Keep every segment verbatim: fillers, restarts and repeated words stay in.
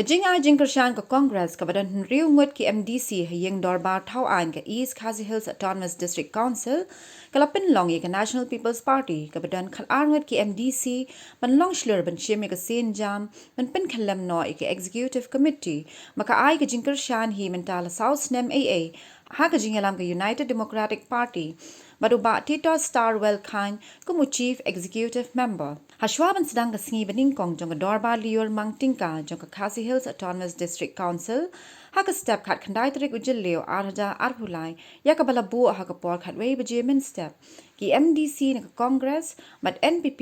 Ka jingai jingkyrshan ka Congress kaba don hynriew ngut ki MDC ha ïing dorbar thaw aiñ ka East Khasi Hills Autonomous District Council ka la pynlong ïa ka National People's Party kaba don khatar ngut ki MDC ban long shlur ban shim ïa ka sienjam ban pynkhyllem noh ïa ka Executive Committee ba ka ai ka jingkyrshan hi mynta la saw snem eiei ha ka jingïalam ka United Democratic Party bad u Bah Titosstarwell Chyne kum u Chief Executive Member. Hashwa ban sdang ka sngi banyngkong jong ka dorbar lyiur mang tyngka jong ka Khasi Hills Autonomous District Council ha ka step khatkhyndai tarik u Jylliew arhajar arphew lai ïa kaba la buh ha ka por khatwei baje mynstep, ki MDC na ka Congress bad NPP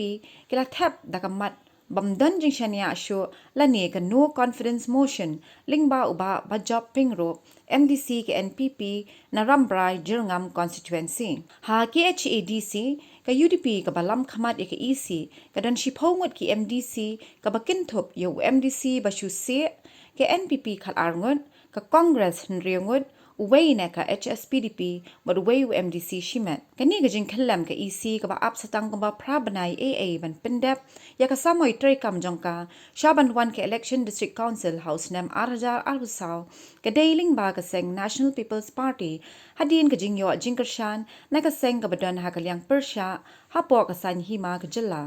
ki la thep da ka mat bym don jingshaniah shuh lane ka No Confidence Motion lyngba u Bah Bajop Pyngrope, MDC ka NPP na Rambrai Jirngam Constituency. Ha KHADC, ka UDP kaba lam khmat ïa ka EC ka don shiphew ngut ki MDC kaba kynthup ïa u MDC ba shu sieh, ka NPP khatar ngut, ka Congress hynriew ngut, uwei na ka HSPDP bad uwei u MDC shimet. Kane ka jingkhyllem ka EC kaba ap sa tang kumba phra bnai eiei ban pyndep ïa ka samoi treikam jong ka sha ban wan ka election District Council ha u snem arhajar arphew saw ka dei lyngba ka seng National People's Party hadien ka jingïoh jingkyrshan na ka seng kaba don ha ka liang pyrshah hapoh ka saiñ hima ka jylla,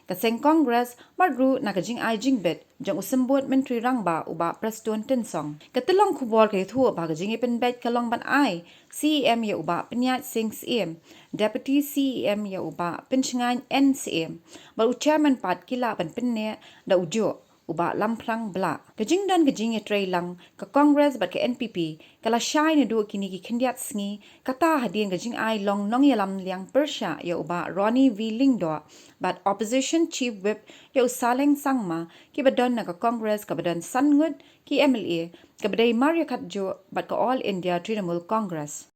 ka seng Congress bad ruh na ka jingai jingbit jong u Symbud Myntri Rangbah u Bah Prestone Tynsong. Ka tyllong khubor ka ïathuh ba ka jingïapynbeit ka long ban ai CEM ïa u Bah Pynïaid Sing Syiem, Deputy CEM ïa u Bah Pynshngaiñ N Syiem bad u Chairman pat ki lah ban pynneh da u juh, u Bah Lamphrang Blah. Ka jingdon ka jingïatreilang ka Congress bad ka NPP ka la shai naduh kine ki khyndiat sngi, kata hadien ka jingai long nongïalam liang pyrshah ïa u Bah Ronnie V Lyngdoh bad Opposition Chief Whip ïa u Saleng Sangma kiba don na ka Congress kaba don san ngut ki MLA kaba dei mar ïa katjuh bad ka All India Trinamool Congress.